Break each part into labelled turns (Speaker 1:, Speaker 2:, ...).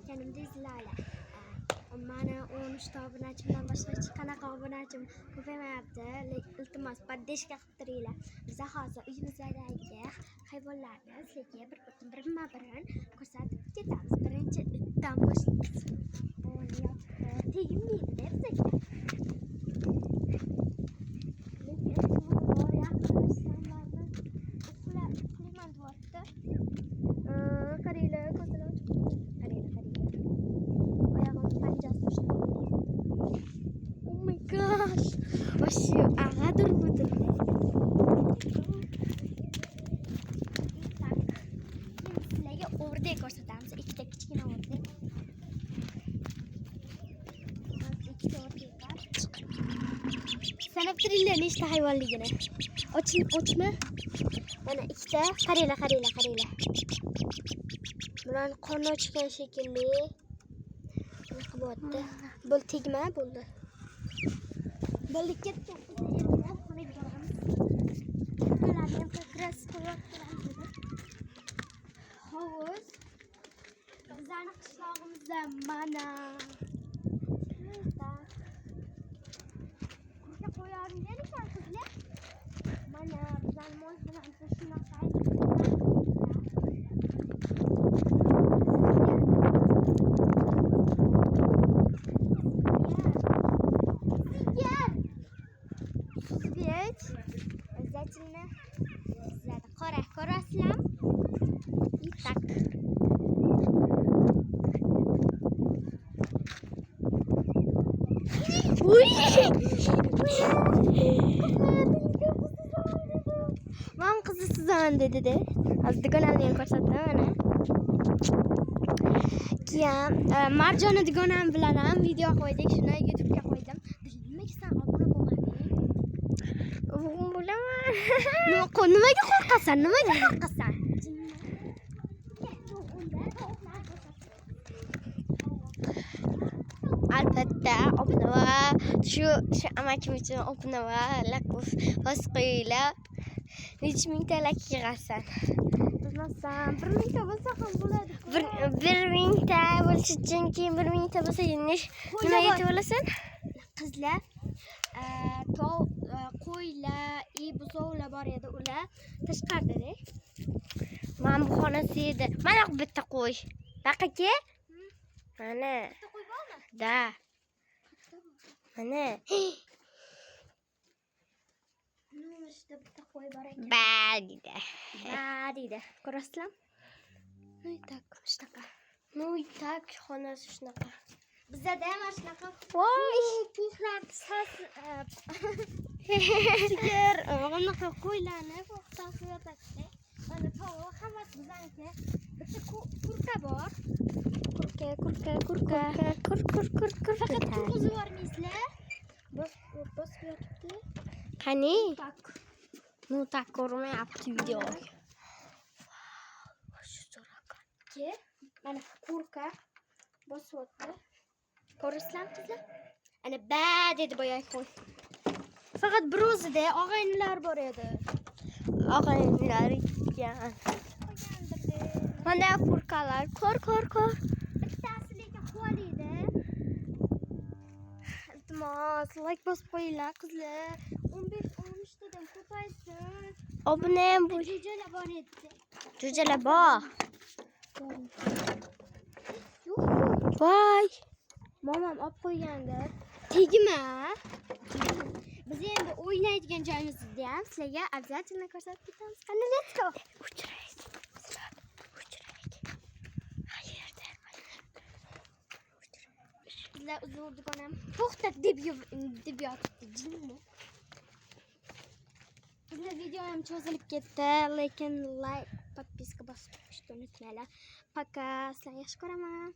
Speaker 1: Ko'rsatganimda Lala. Mani 13 ta obunachimdan boshqa hech qanaqa obunachim ko'paymayapti. Iltimos, поддержка qilib turinglar. Biz hozir uyimizdagi hayvonlarni sizlarga birma-birin ko'rsatib ketamiz. Birinchi itdan boshlaymiz. Bu yotibdi. Tegmaydi-da bizga. Lekin bor, yaqinlashsam baribir uxlayman deyapti. Qaranglar, ko'zini ochib qo'ydi. Qaranglar, qaranglar. Oyog'im panjasi ushlab. Oh my gosh. Вообще ag'adir budirda. Так. Endi sizlarga o'rdak ko'rsatamiz. Ikkita kichkina o'rdak. Hozir ikkita o'rdak bor. Sanab turinglar nechta hayvonligini. Oching, ochma. Mana ikkita. Qaranglar, qaranglar, qaranglar. Bularni qorni ochgan shekilli. Bunaqa bo'lyapti. Bo'ldi, tegma, bo'ldi. Bo'ldi, ketdik. Biz endi xonaga boramiz. Ularni ham как раз qo'yib. Hovuz. Bizlarni qishlog'imizda mana. Так. Kurka qo'yolmagan ekan qizlar. Mana bizlarni molxonamizda shunaqa. Sigir. Suzgich. Обязательно sizlarni qora ko'rasizlarmi? И так. Uy! Man qizni suzaman dedi-de. Hozir dugonamni ham ko'rsataman mana. Keyin Marjona dugonam bilan ham video qo'ydik. Shuni YouTube'ga qo'ydim. Nimaga sen obuna bo'lmading?
Speaker 2: Bugun bo'laman.
Speaker 1: Nima, nimaga qo'rqasan? Nimaga qo'rqasan?
Speaker 2: Albatta, obuna va shu amakim uchun obuna va like bosib qo'yinglar. Necha mingta like yig'asan?
Speaker 1: Bilmasam, 1000 ta bo'lsa ham bo'ladi.
Speaker 2: 1000 ta bo'lishi uchun, keyin 1000 ta bo'lsa nima yetib olasan?
Speaker 1: Qizlar, qo'ylar, buzovlar bor edi, ular tashqarida.
Speaker 2: Mana bu xonasi edi. Mana bitta qo'y. Baqa-ke. Mana.
Speaker 1: Bitta qo'y bormi?
Speaker 2: Da. Mana.
Speaker 1: Nomerda bitta qo'y bor ekan.
Speaker 2: Ba deydi.
Speaker 1: Ba deydi. Ko'rasizlarmi? Ну и так, shunaqa.
Speaker 2: Ну и так xonasi shunaqa.
Speaker 1: Bizada ham mana shunaqa
Speaker 2: Voy.
Speaker 1: puxlar sas sigir, bunaqa qo'ylarni sasib yotadi. Mana tovuq hammasi bizaniki. Bitta kurka bor.
Speaker 2: Kurka, kurka, kurka. Kur kur kur kur.
Speaker 1: Faqat turg'izib yubormaysizlar. Bosib yotibdi.
Speaker 2: Qani?
Speaker 1: Так.
Speaker 2: Ну так ko'rmayapti video. Shu zo'r ekan.
Speaker 1: Ke, mana kurka bosyapti. Ko'rasizlarmi, qizlar? Ana ba dedi boyagi qo'y. Faqat bir o'zida og'aynilar bor edi.
Speaker 2: Og'aynilar ekan. Mana kurkalar. Ko'r, ko'r, ko'r.
Speaker 1: Bittasi lekin quvaliydi. Iltimos, like bosib qo'yinglar, qizlar. 15-13 tadan ko'paysin.
Speaker 2: Obuna ham bo'l.
Speaker 1: Jo'jalar bor edi.
Speaker 2: Jo'jalar bor.
Speaker 1: Yo'q.
Speaker 2: Voy.
Speaker 1: Momam olib qo'ygandi. Tegma. Biz endi o'ynaydigan joyimizni ham sizlarga обязательно ko'rsatib ketamiz. Qani, let's go.
Speaker 2: O'chiraylik. Qizlar, o'chiraylik. Qayerda?
Speaker 1: Qizlar, uzr, dugonam to'xtat deb deb yotibdi jinni. Qizlar, video ham cho'zilib ketdi, lekin like, подписка bosib qo'yishni unutmanglar. Пока, sizlarni yaxshi ko'raman.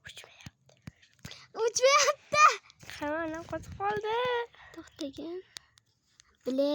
Speaker 2: O'chmayapti.
Speaker 1: O'chmayapti.
Speaker 2: Hamma qotib qoldi.
Speaker 1: To'xtagin. Bile.